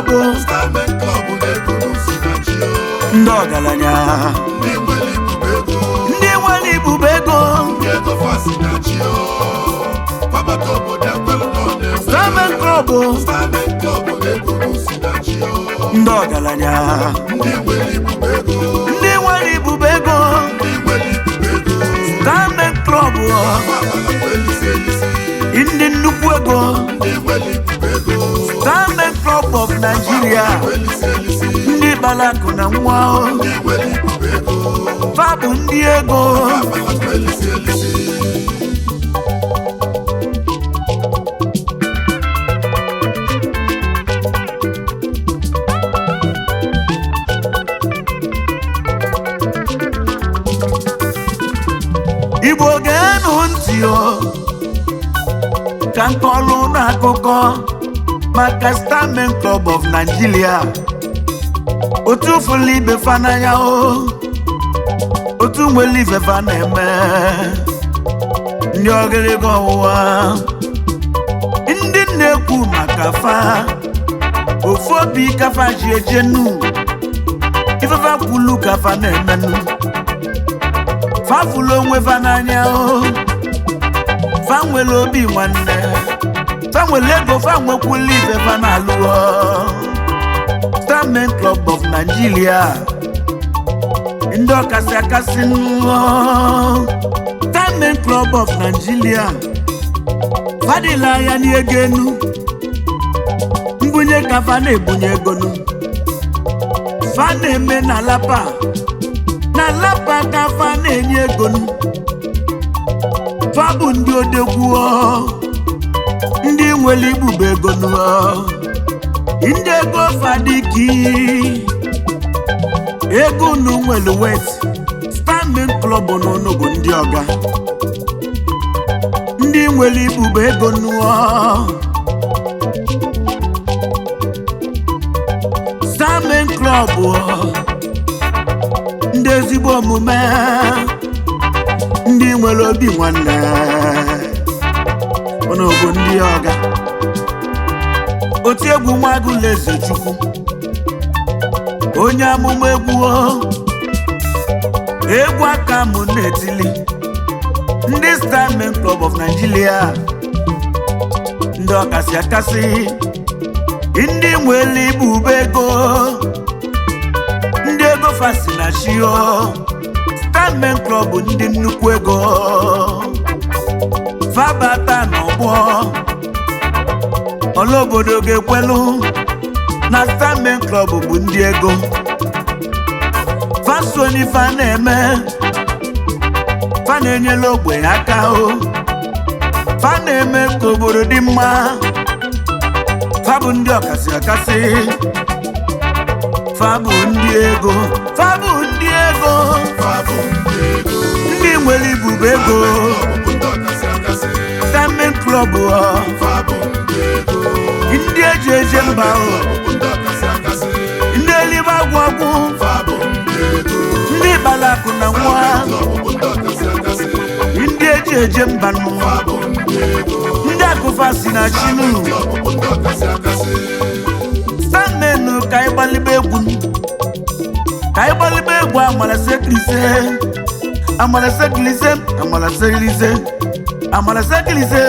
Club. Starmen Club na-ego n'usi na chi o. Ndị ọgaranya. Ndị nwere ibube ego. Ndị nwere ibube ego. Ndị ego fasi na chi o. Fabata obodo ekwelu nọ na-eme. Starmen Club. Starmen Club na-ego n'usi na chi o. Ndị ọgaranya. Ndị nwere ibube ego. Ndị nwere ibube ego. Ndị nwere ibube ego. Starmen Club. Fa abalakwa elisi elisi. Ndị nnukwu ego. Ndị nwere ibube ego. Starmen Club of Nigeria. Elisi elisi. Ndị gbara akụ na nwa. Ndị nwere ibube ego. Fa bụ ndị ego. Fa abalakwa elisi elisi. Igbo, geenụ ntị o, ka nkọlụ n'akụkọ maka Starmen Club of Nigeria. Otu fụlụ ibe fa n'anya o, otu nwere ife fa na-eme. Ndị ọgịrịga ọwụwa, ndị na-ekwu maka fa, ofu obi kafa ji ejenu. Ifefa kwulu kafa na-emenụ. Fa fụlụ onwe fa n'anya o, fa nwere obi nwanne, fa nwere ego, fa nwekwula ife fa na-alụ o. Starmen Club of Nigeria, ndị ọkasị akasị nnụọ. Starmen Club of Nigeria fadila ya n'ego enu mbunye ka fa na-ebunye egonu. Fa na-eme na lapa na lapa ka fa na-enye egonu. Fa bụ ndị odegwu ọ, ndị nwere ibube egonu ọ, ndị ego fa dị ka iyi ego unu nwere wet. Starmen Club n'unu bụ ndị ọga, ndị nwere ibube ego nụọ. Starmen Club ọ, ndị ezigbo omume, ndị nwere obi nwanne, unu bụ ndị ọga. Oti egwu Nwagụleze Chukwu, onye amụma egwu o, egwu aka mụ na-etili ndị Starmen Club of Nigeria, ndị ọkasị akasị, ndị nwere ibube ego, ndị ego fasi na shio. Starmen Club, ndị nnukwu ego, fabata n'ọgbọ ọla obodo ga-ekwelu na Starmen Club bụ ndị ego. Fasoni fa na-eme, fa na-enyela ogbenye aka o, fa na-eme ka obodo dị mma. Fa bụ ndị ọkasị akasị, fa bụ ndị ego, fa bụ ndị ego. Fa bụ ndị ego. Ndị nwere ibube ego. Club bụ ndị ọkasị akasị. Starmen Club ọ, Fa bụ ndị ego. Ndị eji eje mba o. Club bụ ndị ọkasị akasị. Ndị elibe agwụ agwụ. Fa bụ ndị ego. Ndị balakụ na nwa. Club bụ ndị ọkasị akasị. Ndị eji eje mba nụ. Fa bụ ndị ego. Ndị akụfa si na chinu. Club bụ ndị ọkasị akasị. Starmen, ka anyị gbalibe egwu, ka anyị gbalibe egwu. Amala sekilise, amala sekilise, amala sekilise, amala sekilise,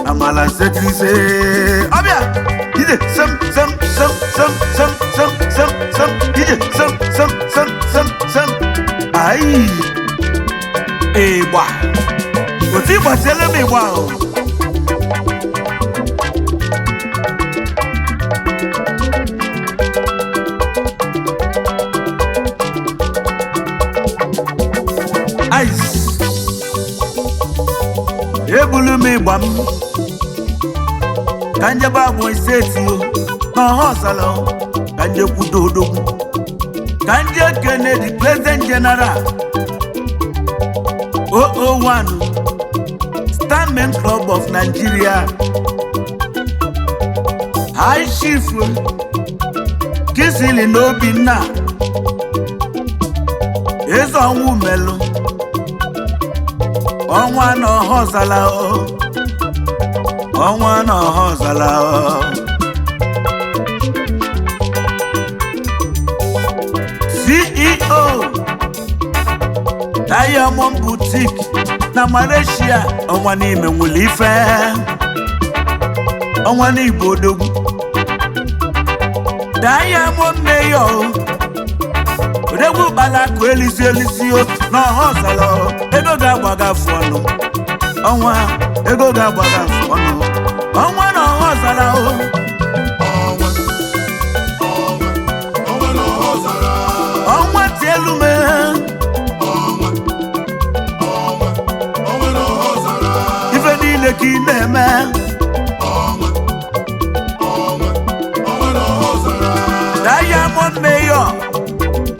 amala sekilise. Ọbịa ije sem sem sem sem sem sem sem sem, ije sem sem sem sem sem. Ayi, ịgba otu ịgbasiela m ịgba ahụ. Ice. Ebulu m ịgba m ka njebe Abonyi Steeti o, na ọha ọsala o, ka nje kwudo odogwu, ka nje kene the president general 001 Starmen Club of Nigeria, High Chief Kisili n'Obinna Eze Ọnwụ Melụ Ọnwa na ọha ọzala o, ọnwa na ọha ọzala o. Diamond Boutique na Malaysia. Ọnwa n'ime nwere ife, ọnwa n'Igbo odogwu. Diamond Mayor odogwu kpara akụ elisi elisi o na ọha ọzara. Ego ga-agbaga afụ ọnụ, ọnwa, ego ga-agbaga afụ ọnụ, ọnwa na ọha ọzara o. Ọnwa, ọnwa, ọnwa na ọha ọzara. Ọnwa tielu me. Ọnwa, ọnwa, ọnwa na ọha ọzara. Ife niile ka ị na-eme. Ọnwa, ọnwa, ọnwa na ọha ọzara. Diamond Mayor.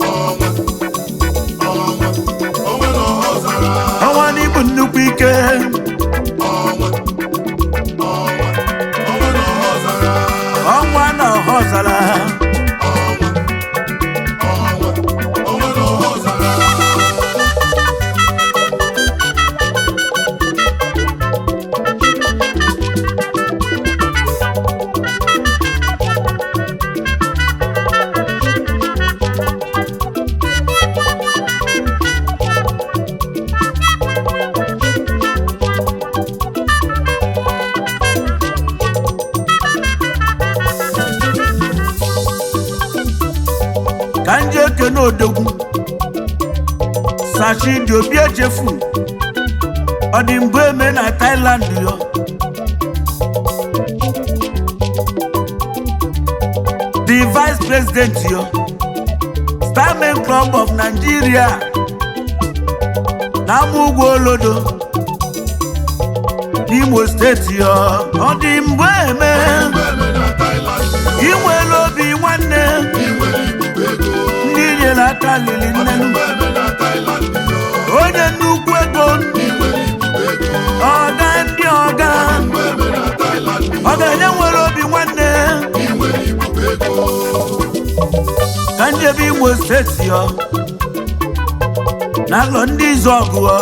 Ọnwa, ọnwa, ọnwa na ọha ọzara. Ọnwa n'ịbụ nnukwu ike. Ọnwa, ọnwa, ọnwa na ọha ọzara. Ọnwa na ọha ọzara. Ọnwa, ọnwa, ọnwa na ọha ọzara. Ka ndị ekene odogwu Sachi dị obi echefu, ọ dị mbụ eme na Thailand yo. The vice president yo, Starman Club of Nigeria na ama ugwu olodo n'Imo Steeti yo. Ọ dị mbụ eme. Mgbe eme na Thailand. Inwere obi nwanne. Ị nwere ibube ego. Ndị nyere aka lili nne. Mgbe eme na Thailand. Onye nnukwu ego. Ị nwere ibube ego. Ọga ndị ọga. Mgbe eme na Thailand. Ọgaranya nwere obi nwanne. Ị nwere ibube ego. Ka njebe Imo Steeti ọ na alọ ndị izu ọgụ ọ,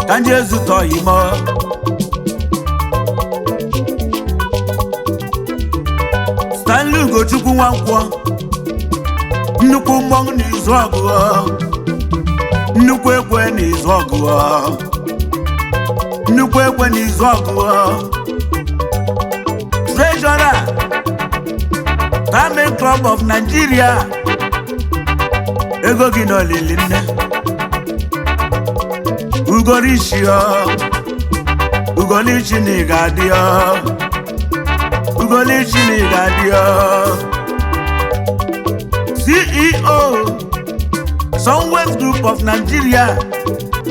ka nje zụta oyimo Stanley Ugochukwu Nwankwọ, nnukwu mmọnwụ n'izu ọgụ ọ, nnukwu ekwe n'izu ọgụ ọ, nnukwu ekwe n'izu ọgụ ọ, treasurer, Starman Club of Nigeria. Ego gị n'olili nne ugorishi ọ, ugolichi na ị ga-adị ọ, ugolichi na ị ga-adị ọ. CEO, Sunwaves Group of Nigeria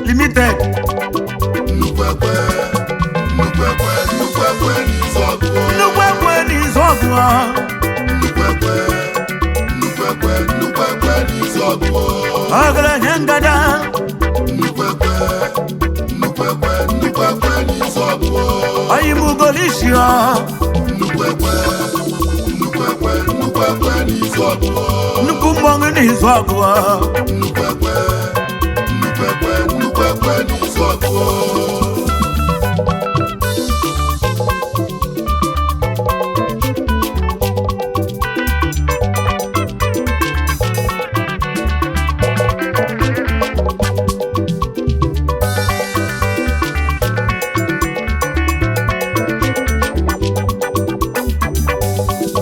Limited. Nnukwu ekwe, nnukwu ekwe, nnukwu ekwe n'izu ọgụ. Nnukwu ekwe n'izu ọgụ ọ. Nnukwu ekwe, nnukwu ekwe, nnukwu ekwe n'izu ọgụ. Ọgaranya ngada. Nnukwu ekwe, nnukwu ekwe, nnukwu ekwe n'izu ọgụ. Oyim ugolishi ọ. Nnukwu ekwe, nnukwu ekwe, nnukwu ekwe n'izu ọgụ. Nnukwu mmọnwụ n'izu ọgụ ọ. Nnukwu ekwe, nnukwu ekwe, nnukwu ekwe n'izu ọgụ.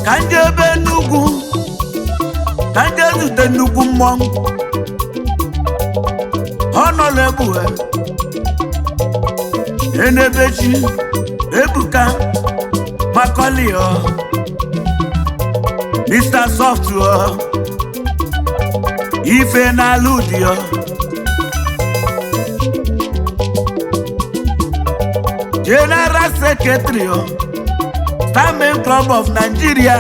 Ka ndị ebe nnukwu, ka ndị ezute nnukwu mmọnwụ Honorable Enebechi Ebuka Macaulay, Mr. Software, ife n'alụ dị ọ, General Secretary ọ, Starman Club of Nigeria.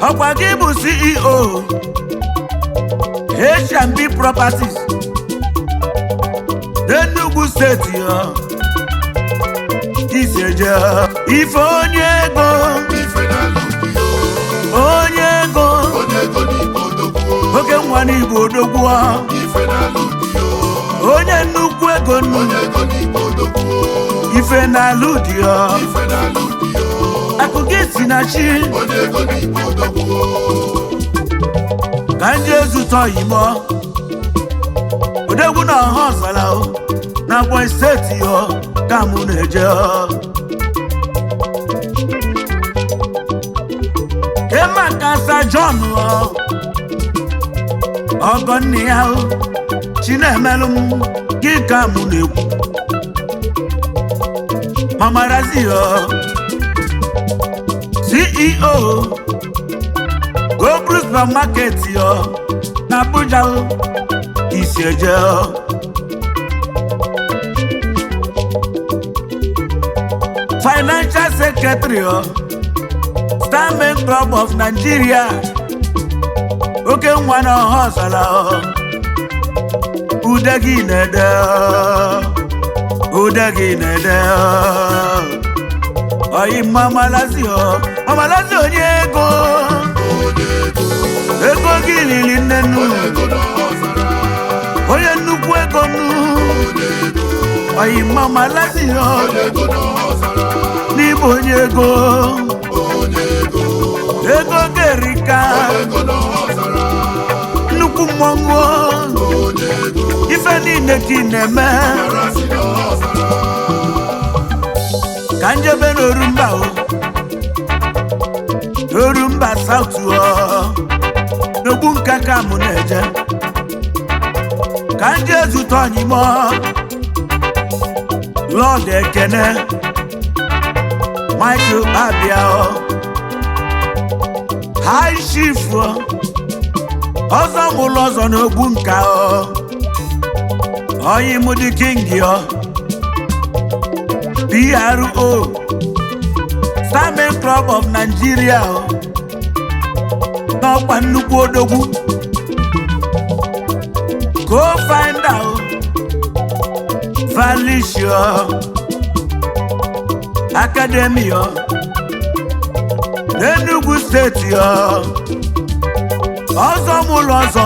Ọkwa gị bụ CEO, H&B Properties, Enugu Steeti ọ iseje. Ife onye ego. Ife n'alụ dị o. Onye ego. Onye ego n'Igbo odogwu. Oke nwa n'Igbo odogwu. Ife n'alụ dị o. Onye nnukwu ego nnu. Onye ego n'Igbo odogwu. Ife n'alụ dị ọ. Ife n'alụ dị o. Akụ gị si na chi. Onye ego n'Igbo odogwu. Ka ndị ezute oyimo. Odegwu na ọha ọzara o, na Ebonyi steeti o ka mụ na-eje o. Kemaka Sa John o, ọgọ nne ya o, Chinemelụ m gị ka mụ na-ekwu. Mama Razi o, CEO Go Blue Supermarket o na Abuja o, isi eje o. Financial Secretary o, Starman Club of Nigeria, oke nwa na ọha ọzara o, ude gị na-ede o, ude gị na-ede o. Oyi mamalazi o, mamalazi onye ego, Onye ego. ego gị lili nne nnu, Onye ego n'ọzara. Onye nnukwu ego nnu, Onye ego. Oyi mamalazi o, Onye ego n'ọzara. N'ịbụ onye ego, Onye ego. Ego ga-erika, Onye ego n'ọzara. Nnukwu mmọnwụ, Onye ego. Ife niile ka ị na-eme, Arasị n'ọzara. Ka njebe n'Orumba o, n'Orumba South o, n'ogbu nka ka mụ na-eje, ka nje zụta ọnyịmọ, Lord Ekene, Michael Abia o, High Chief o, ọzọ mụlụ ọzọ n'ogbu nka o, ọyị mụ dị king o, PRO, Starman Club of Nigeria o, n'ọkwa nnukwu odogwu, co-founder o, Valisio Academy o, n'Enugu steeti o, ọzọ mụlụ ọzọ,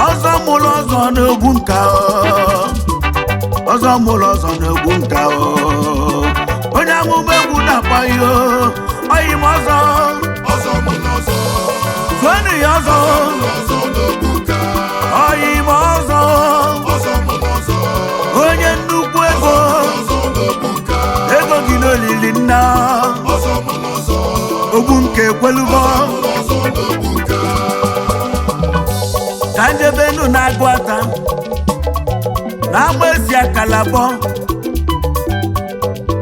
ọzọ mụlụ ọzọ n'ogbu nka o, ọzọ mụlụ ọzọ n'ogbu nka o, onye amụma egwu na-akpọ ihe o, oyi m ọzọ, Ọzọ mụ n'ọzọ. Tụọnụ ya ọzọ, Ọzọ n'ogbu nka. Oyi m ọzọ, Ọzọ mụ n'ọzọ. Onye nnukwu ego, Ọzọ n'ogbu nka. Ego gị n'olili nna, Ọzọ mụ n'ọzọ. Ogbu nke ekwelugo, Ọzọ n'ogbu nka. Ka njebenu na-agụ ata, na-agba ezi akalabọ,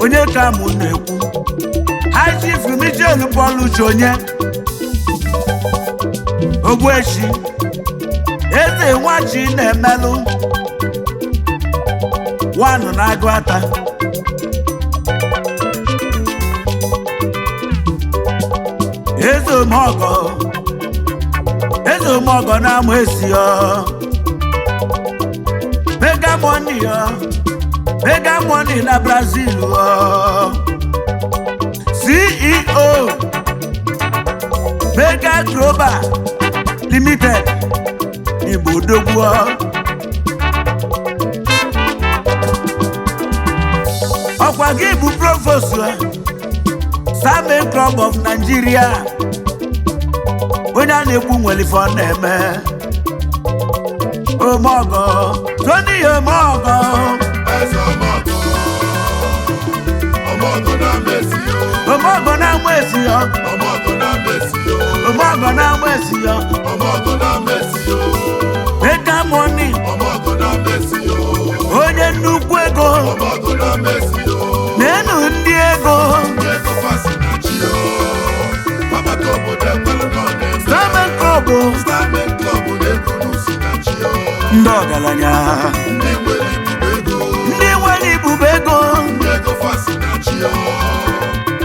onye ka mụ na-ekwu, High Chief Michel Paul Uche onye, Ogbueshi, Eze Nwachi na-emelụ, wanụ na-agụ ata. Eze Omeọgọ, Eze Omeọgọ na-amụ esi ọ, Mega Money ọ, Mega Money na Brazil ọ, CEO Mega Global Limited, Igbo odogwu ọ. Ọkwa gị bụ provost Starman Club of Nigeria, onye a na-ekwu nwere ife ọ na-eme. Omeọgọ, Tony Omeọgọ. Eze ọmọgọ. Ọmọgọ na mesi o. Omeọgọ na-amụ esi ya. Ọmọgọ na mesi o. Omeọgọ na-amụ esi ya. Ọmọgọ na mesi o. Mega Money. Ọmọgọ na mesi o. Onye nnukwu ego. Ọmọgọ na mesi o. Na-enu ndị ego. Ndị ego fasi na chi o. Fabata obodo ekwelu nọ na-eme. Starman Club. Starman Club na-ego n'usi na chi o. Ndị ọgaranya. Ndị nwere ibube ego. Ndị nwere ibube ego. Ndị ego fasi na chi o.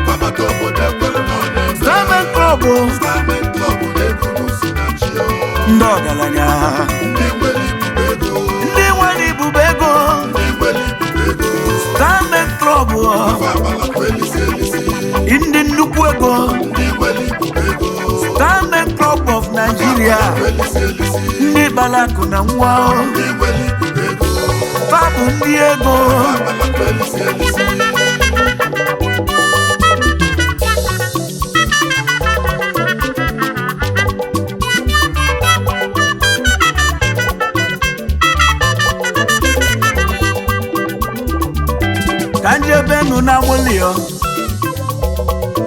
Fabata obodo ekwelu nọ na-eme. Starman Club. Starman Club na-ego n'usi na chi o. Ndị ọgaranya. Ndị nwere ibube ego. Ndị nwere ibube ego. Ndị nwere ibube ego. Starman Club. Fa abalakwa elisi elisi. Ndị nnukwu ego. Ndị nwere ibube ego. Starman Club of Nigeria. Elisi elisi. Ndị kpara akụ na nwa. Ndị nwere ibube ego. Fa bụ ndị ego. Fa abalakwa elisi elisi.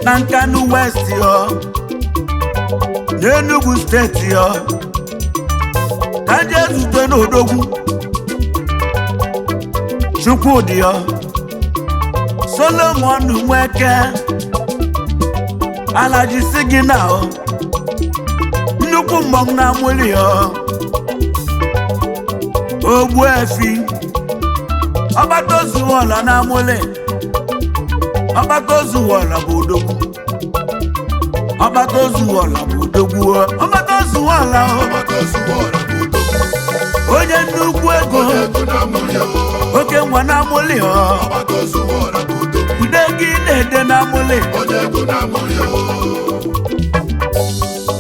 Na Nkanu West yo, n'Enugu Steeti yo, ka nje zute n'odogwu Chukwudị yo, Solomon Nweke Alaji si gị na o nnukwu mmọnwụ na amụli yo, Ogbuefi Ọgbataozuwọla na amụli. Ọgbataozuwọla bụ odogwu. Ọgbataozuwọla bụ odogwu. Ọgbataozuwọla o, Ọgbataozuwọra bụ odogwu. Onye nnukwu ego. Onye ego na-amụrị o. Oke nwa na amụli o. Ọgbataozuwọra bụ odogwu. Ude gị na-ede na amụli. Onye ego na-amụrị o.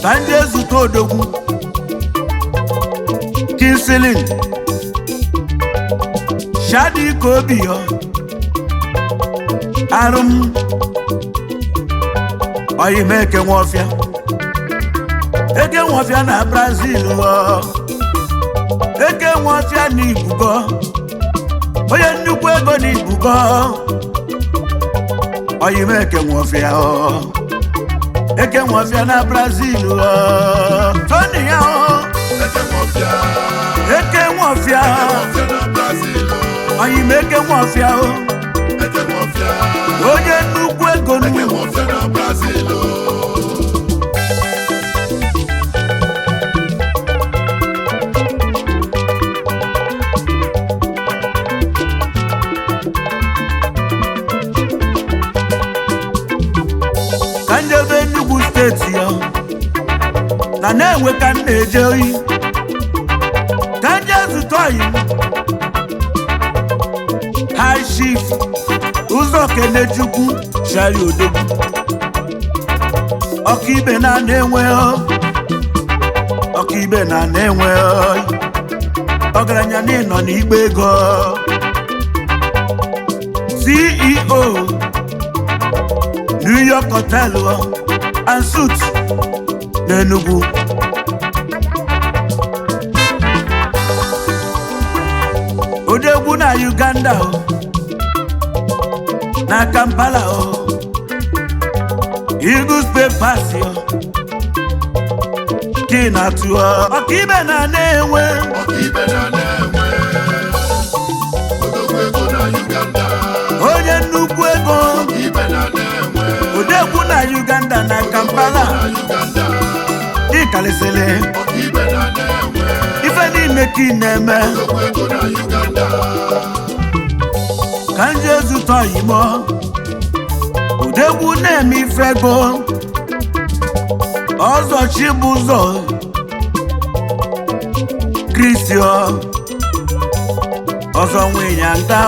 Ka ndị ezute odogwu Kinsilin Shadi ka obi yo, arụ m oyime Eke Nwofia, Eke Nwofia na Brazil o. Eke Nwofia na Ibugo, onye nnukwu ego na Ibugo, oyime Eke Nwofia o. Eke Nwofia na Brazil o. Tony ya o. Eke Nwofia. Eke Nwofia. Nwofia na Brazil o. Oyime Eke Nwofia o. Eke Nwofia. Onye nnukwu ego Eke nnu. Nwofia na Brazil o. Ka njebe Enugu Steeti ya na na-enwe ka m na-eje oyi, ka nje zụta oyi m. High Chief Ụzọ Kenechukwu Shari Odogwu, ọkaibe na na-enwe, ọkaibe na na-enwe ọgaranya n'ịnọ n'igbe ego, CEO New York Hotel and Suites n'Enugu. Odegwu na Uganda o, na Kampala o, Eagles Papers o, ki na tụọ ọkaibe na na-enwe. Ọkaibe na na-enwe. Odogwu ego na Uganda. Onye nnukwu ego. Ọkaibe na na-enwe. Odegwu na Uganda na Kampala. Na Uganda. Ịkalisịlị. Ọkaibe na na-enwe. Ife niile ka ị na-eme. Odogwu ego na Uganda. Ka nje zụta oyimo odegwu na-eme ife ego ọzọ, Chibụzọ Kristio ọzọ nwenyanga,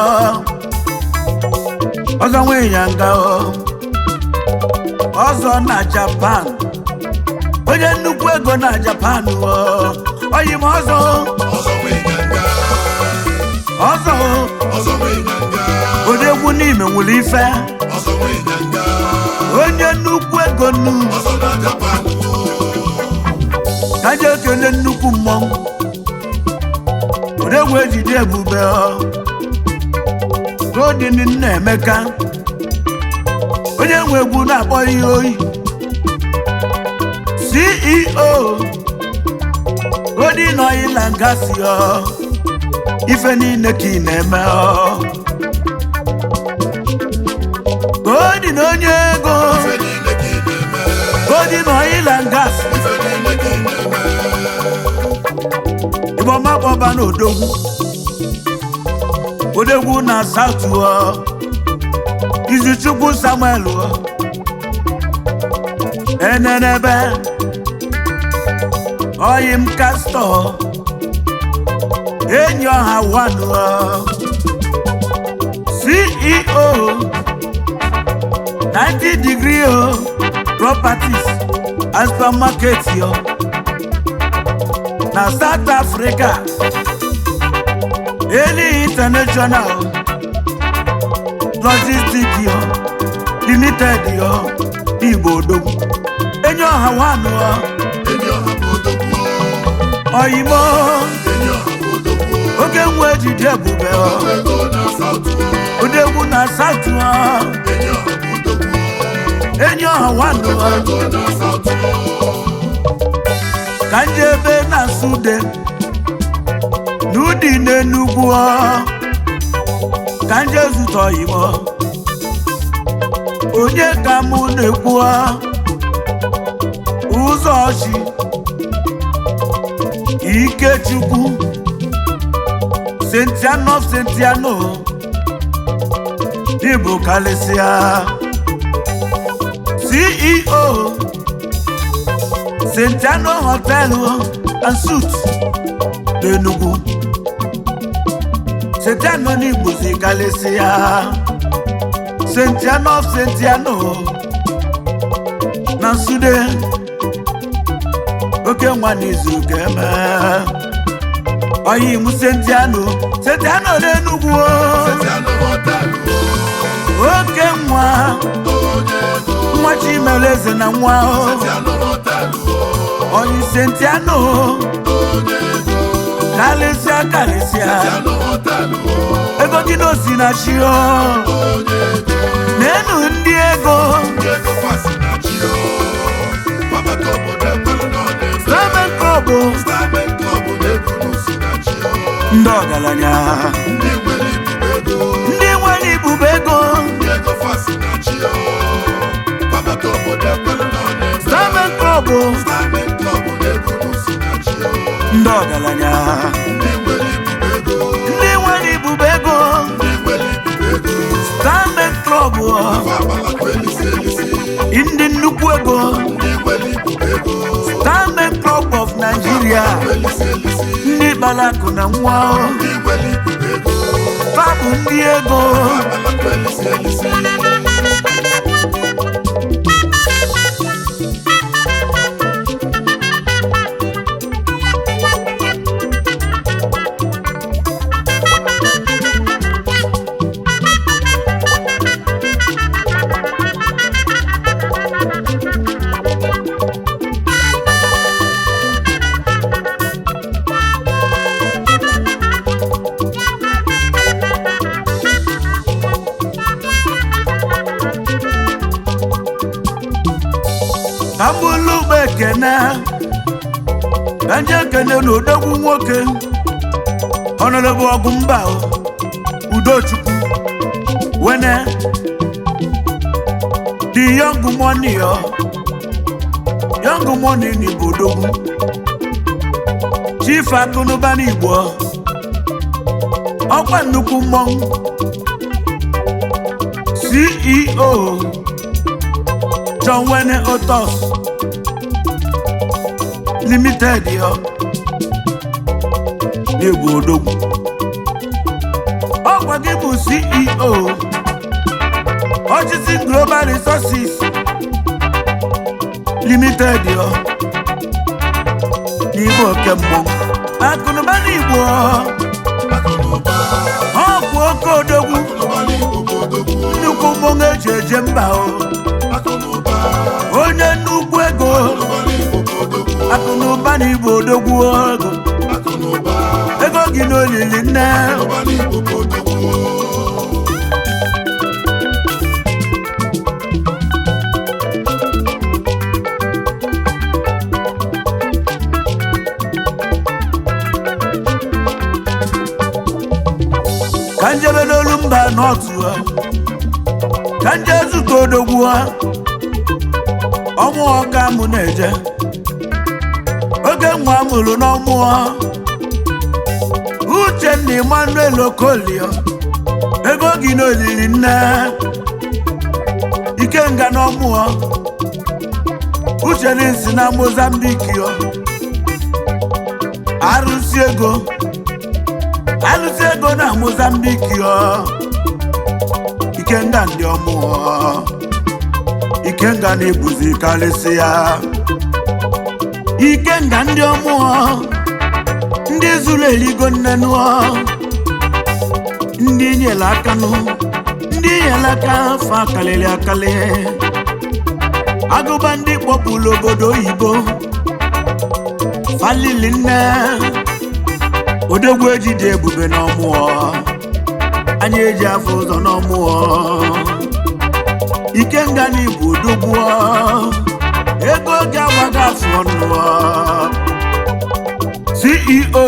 ọzọ nwenyanga, ọzọ na Japan, onye nnukwu ego na Japan, oyimo ọzọ. Ọzọ nwenyanga. Ọzọ. Ọzọ nwenyanga. Odegwu n'ime nwere ife. Ọzọ nwenyanga. Onye nnukwu ego nnu. Ọzọ na Japan o. Ka je ekele nnukwu mmọnwụ odegwu ejide ebube ọ Godin Nna Emeka, onye nwe egwu na-akpọ ihe oyi, CEO Godin Oil and Gas ọ, ife niile ka ị na-eme ọ, Godin onye ego. Ife niile ka ị na-eme. Godin Oil and Gas. Ife niile ka ị na-eme. Ìbọn má bọba ní odogwu, odogwu na South ọ, Izuchukwu Samuel ọ, enenebe oyim kastọ enyi ọha wanụ ọ, CEO 90 degree o properties and supermarket yo na South Africa, Eli International Logistic yo Limited yo, Igbo odogwu, enyi ọha nwanụ ọ. Enyi ọha bụ odogwu. Oyimo. Enyi ọha bụ odogwu. Oge nwe ejide ebube ọ. Odogwu ego na South o. Odogwu na South ọ. Enyi ọha bụ odogwu. Enyi ọha nwanne. Odogwu ego na South o. Ka njebe na Nsude n'ụdị n'Enugwu, ka nje zụtọ Igbo. Onye ka mụ na-ekwu? Ụzọ ọchị Ikechukwu Sentiano, Sentiano dịbụ kalịsịa, CEO Sentiano Hotel and Suites n'Enugu. Sentiano n'Igbozi kalịsịa, Sentiano, Sentiano na Nsude, oke nwa n'izu ka eme oyi mụ. Sentiano, Sentiano n'Enugwu o. Sentiano Hotel o. Oke nwa. Onye ego. Nwa Chimeleze na nwa o. Sentiano Hotel o. Oyi Sentiano. Onye ego. Kalịsịa, kalịsịa. Sentiano Hotel o. Ego gị n'osi na chi o. Onye ego. N'enu ndị ego. Ndị ego fasi na chi o. Fabata obodo ekwelu na ọ na-eme. Starmen Club. Starmen Club na-ego n'usi na chi o. Ndị ọgaranya. Ndị nwere ibube ego. Ndị nwere ibube ego. Ndị ego fasi na chi o. Fabata obodo ekwelu na ọ na-eme. Starmen Club. Starmen Club na-ego n'usi na chi o. Ndị ọgaranya. Ndị nwere ibube ego. Ndị nwere ibube ego. Ndị nwere ibube ego. Starmen Club. Fa abalakwa elisi elisi. Ndị nnukwu ego. Ndị nwere ibube ego. Starmen Club of Nigeria. Elisi elisi. Ndị kpara akụ na nwa. Ndị nwere ibube ego. Fa bụ ndị ego. Abalakwa elisi elisi. Ka m bụlụ ụgbọ ekene, ka nje ekene na odogwu nwoke, ọnọdụ ọgụ mba o, Udochukwu wene, the young money o, young money n'Igbo, odogwu chief akụnụba n'Igbo, ọkwa nnukwu mmọnwụ, CEO John Wene Otos Limited yo, n'Igbo odogwu. Ọkwa gị bụ CEO Hutchinson Global Resources Limited yo, n'Igbo, oke mmọnwụ akụnụba n'Igbo. Akụnụba. Ọkwa oke odogwu. Akụnụba n'Igbo bụ odogwu. Nnukwu mmọnwụ eji eje mba o. Akụnụba. Onye nnukwu ego. Akụnụba n'Igbo bụ odogwu. Akụnụba n'Igbo, odogwu ego. Akụnụba. Ego gị n'olili nne. Akụnụba n'Igbo bụ odogwu. Ka njebe n'olu mba n'otu ha, ka nje zụta odogwu ha. Ọmụọ ka mụ na-eje, oge nwa mụrụ n'ọmụọ, Uchenna Emmanuel Okolio, ego gị n'olili nne, ikenga n'ọmụọ, Uchenna si na Mozambique yo. Arụsị ego, alụsị ego na Mozambique yo. Ikenga ndị ọmụọ, ikenga na-ebuzi karịsị ya, ikenga ndị ọmụọ, ndị zuru eligo nne nụọ, ndị nyere aka nụ, ndị nyere aka fa kalịrị akalị. Agụba ndị kpọpụrụ obodo oyibo, falili nne. Odogwu ejide ebube n'ọmụọ, anyị eji afọ ụzọ n'ọmụọ. Ikenga na Igbo odogwu, ego ga-agbaga afọ ọnụ. CEO,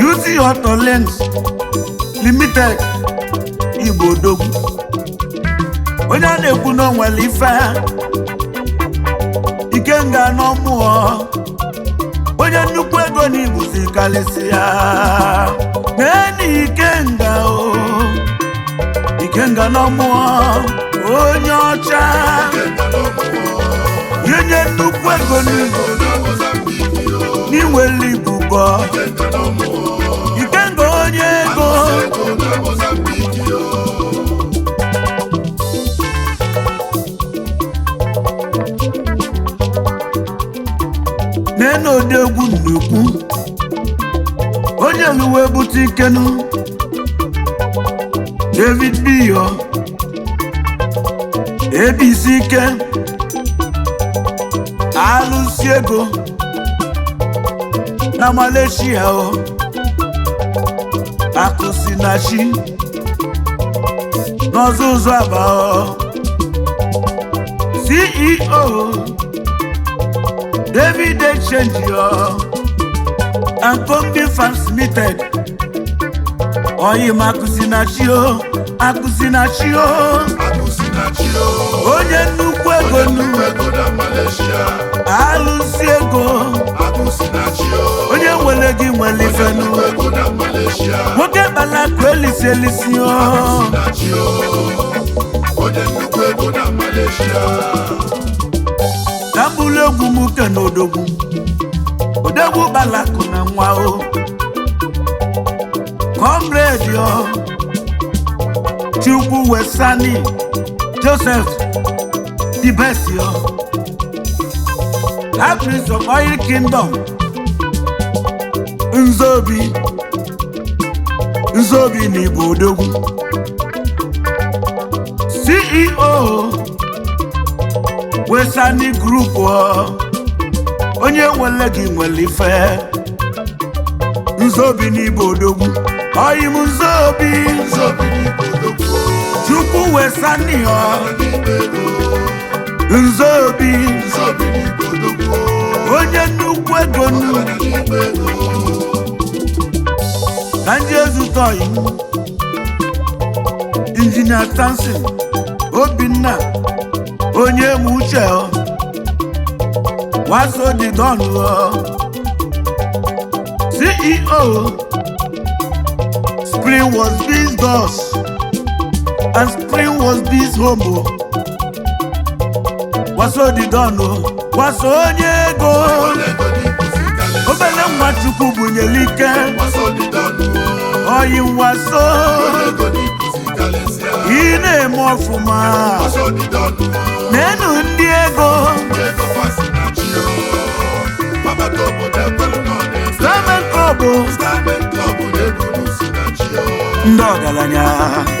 UC Auto Links Limited, Igbo odogwu. Onye a na-ekwu na o nwere ife, Ikenga n'ọmụọ, onye nnukwu ego na igbuzi karịsịa na Ikenga o, Ikenga n'ọmụọ, onye ọcha. Ikenga n'ọmụmụ. Onye nnukwu ego Ego na Mozambique o. n'inwere ibubo. Ikenga n'ọmụmụ. Ikenga onye ego. Ego na Mozambique o. Na-ene odegwu nnukwu, onye luwe bute ikenu. David Biyo, ABC ike alụsi ego na Malaysia o, akụ si na chi n'ọzọ ụzọ aba o. CEO, David Exchange and Combi Farms Limited. Oyi m, akụzi na chi o, akụzi na chi o. Akụsi na chi o. Onye nnukwu ego. Onye nu nnukwu ego na Malaysia. Alụsi ego. Akụsi na chi o. Onye nwere gị nwere Onye ifenu. nnukwu ego na Malaysia. Nwoke kpalakụ elisi elisi o. Akụsi na chi o. Onye nnukwu ego na Malaysia. Ka m bụrụ egwu m ke na odogwu, odogwu kpalakụ na nwa o, comrade o, Chukwu Wesani Joseph, the best yo, Prince of Oil Kingdom, Nzobi, Nzobi na Igbo odogwu, CEO, Wesani Group o. Onye nwere gị nwere ife. Nzobi na Igbo odogwu, oyi m Nzobi. Nzobi n'Igbo odogwu. Chukwu Wesani o. N'igbo ego. Nzobi. Nzobi n'Igbo odogwu. Onye nnukwu ego nu. Ọgaranya n'igbo ego. Ka ndị ezute oyi m, Injinia Samson Obinna, onye m uche o, Waso dị Don o, CEO, Spring Was Biz Doors and Spring Was Biz Home o. Waso dị Don o, Waso onye ego. Onye ego n'Igbo si kalịsịa. Obele nwa Chukwu bunyere ike. Waso dị dọnụ o. Oyi Waso. Onye ego n'Igbo si kalịsịa. Ị na-eme ọfụma. Waso dị dọnụ o. N'enu ndị ego. Ndị ego fasi na chi o. Babata obodo ekwelu nọ na-eme. Starmen Club. Starmen Club na-ego n'usi na chi o. Ndị ọgaranya.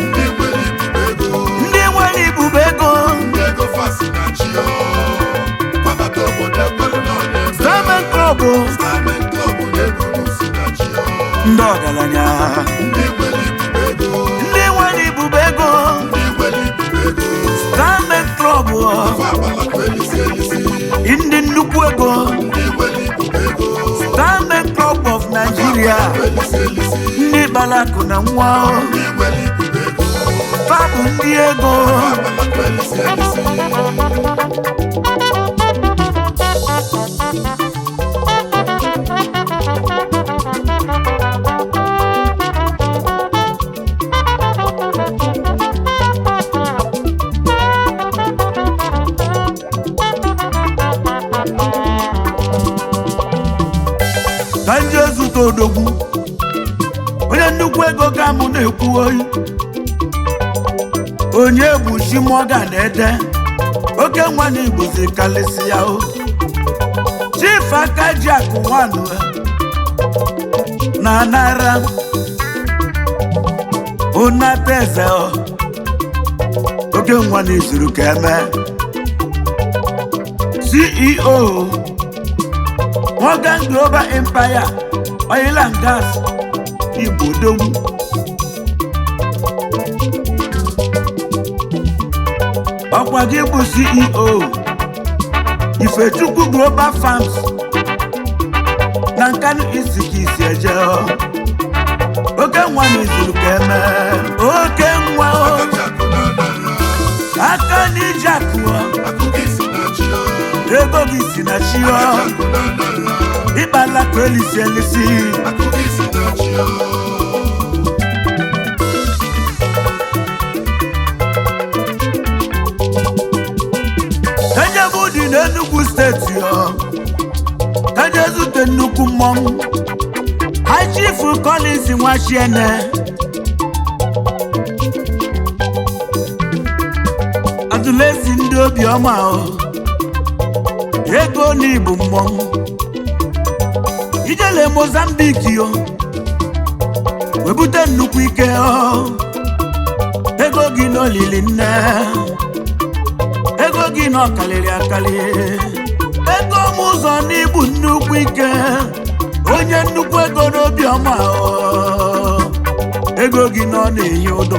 Ndị nwere ibube ego. Ndị nwere ibube ego. Ndị ego fasi na chi o. Babata obodo ekwelu nọ na-eme. Starmen Club. Starmen Club na-ego n'usi na chi o. Ndị ọgaranya. Ndị nwere ibube ego. Ndị nwere ibube ego. Ndị nwere ibube ego. Starmen Club. Fa abalakwa elisi elisi. Ndị nnukwu ego. Ndị nwere ibube ego. Starmen Club of Nigeria. Elisi elisi. Ndị kpalakụ na nwa. Ndị nwere ibube ego. Fa bụ ndị ego. Fa abalakwa elisi elisi. Ka ndị ezute odogwu, onye nnukwu ego ka mụ na-ekwu oyi, onye bụ Chimoga na-ede oke nwa na igbozi kalịsị ya o, Chief aka ji akụ nwanụ na nara ụnata eze o, oke nwa na izuru ka eme, CEO, Morgan Global Empire Oil and Gas, Igbo Odogwu. Ọkwa gị bụ CEO Ifechukwu Global Farms na Nkanu isi ka isi eje. Oke nwa na izuru ka eme oke nwa o. Akaji akụ na-adara. Aka n'iji akụ o. Akụ gị si na chi o. Ego gị si na chi o. Akaji akụ na-adara. Ịkpala ka elisi elisi. Akụ gị si na chi o. Ejebe dị n'Enugu steeti o, kaje zute nnukwu mmọnwụ, High Chief Collins Nwachiene. Adụlesi ndị obiọma o, ego na ibu mmọnwụ ijele Mozambique o, webute nnukwu ike o. Ego gị n'olili nne, ego gị nọ karịrị akarị. Ego m ụzọ n'ibu nnukwu ike, onye nnukwu ego n'obiọma o. Ego gị nọ na-ehi ụdọ,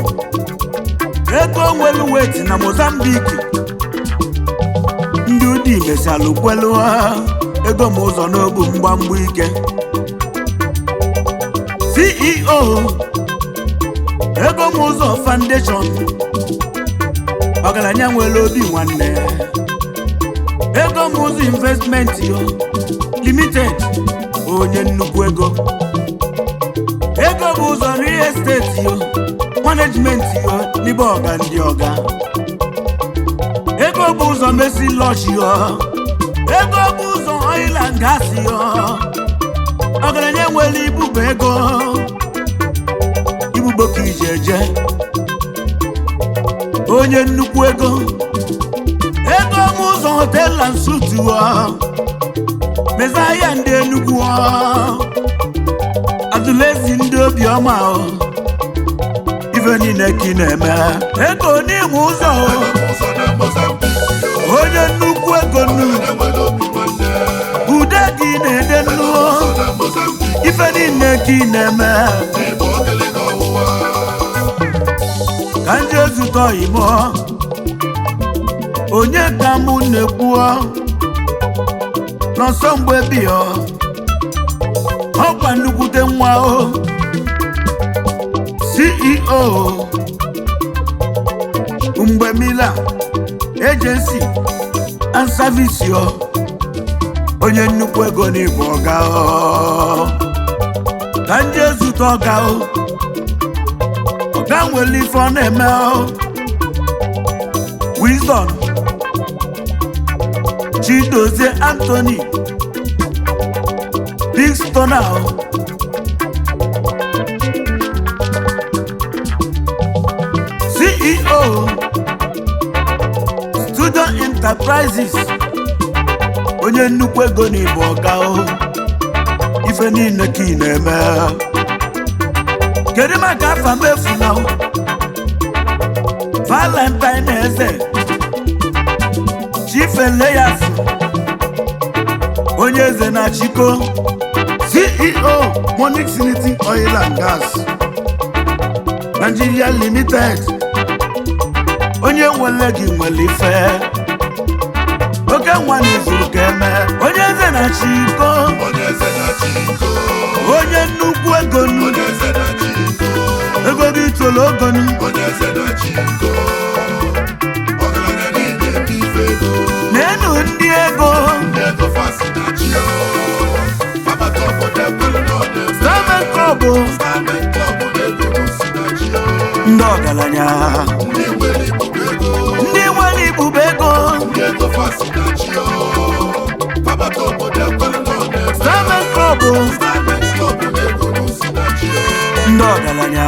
ego nwelu weti na Mozambique. Ndị ụdị mesalụ kwelu ha. Ego m ụzọ n'obu mgbamgba ike, CEO Ego m ụzọ Foundation, ọgaranya nwere obi nwanne. Ego m ụzọ Investment yo Limited, onye nnukwu ego. Ego bụ ụzọ Real Estate yo Management yo n'ịbe ọga ndị ọga. Ego bụ ụzọ Mesi Lodge yo, ego bụ ụzọ Oil and Gas yo, ọgaranya nwere ibube ego, ibugbo ka ije eje, onye nnukwu ego. Ego m ụzọ Hotel and Suites, mezaya ndị Enugwu, adụlezi ndị obiọma o. Ife niile ka ị na-eme ego n'ime ụzọ o. Ego m ụzọ na Mozambique o. Onye nnukwu ego nnu. Ọgaranya nwere obi nwanne. Ude gị na-ede nnu. Ego m ụzọ na Mozambique. Ife niile ka ị na-eme. N'ịbụ ogelega ọwụwa. Ka nje zụta oyimo, onye ka mụ na-ekwuo n'ọsọ mgbe bio, ọkwa nnukwute nwa o, CEO Mgbe Mila Agency and Service o, onye nnukwu ego n'ịbụ ọga o. Ka nje zụta ọga o, ọga nwere ife ọ na-eme o. Wisdom Chidozie Anthony Big Stoner o, CEO Studio Enterprises, onye nnukwu ego na ịbụ ọga o. Ife niile ka ị na-eme. Kedu maka afa m efuna o? Valentine Eze Chifeleyas, onye eze na Chiko, CEO Monix City Oil and Gas Nigeria Limited, onye nwere gị nwere ife. Oke nwa n'izuru ka eme, onye eze na Chiko. Onye eze na Chiko. Onye nnukwu ego nu. Onye eze na Chiko. Ego gị tolo ogonu. Onye eze na Chiko. Ọgaranya niile eme ife ego. N'enu ndị ego. Ndị ego fasi na chi o. Fabata obodo ekwelu na ọ na-eme. Starman Club. Starman Club na-ego si na chi o. Ndị ọgaranya. Ndị nwere ibube ego. Ndị nwere ibube ego. Ndị ego fasi na chi o. Fabata obodo ekwelu na ọ na-eme. Starman Club. Starman Club na-ego si na chi o. Ndị ọgaranya.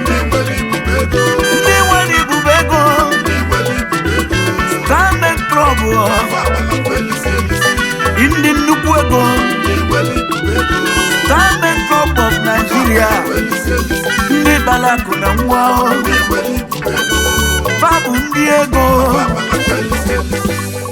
Ndị nwere ibube ego. Ndị nwere ibube ego. Ndị nwere ibube ego. Starman Club. Fa agbala kwelisi elisi. Ndị nnukwu ego. Ndị nwere ibube ego. Starman Club of Nigeria. Kwelisi elisi. Ndị bara akụ na nwa. Ndị nwere ibube ego. Fa bụ ndị ego. Fa agbala kwelisi elisi.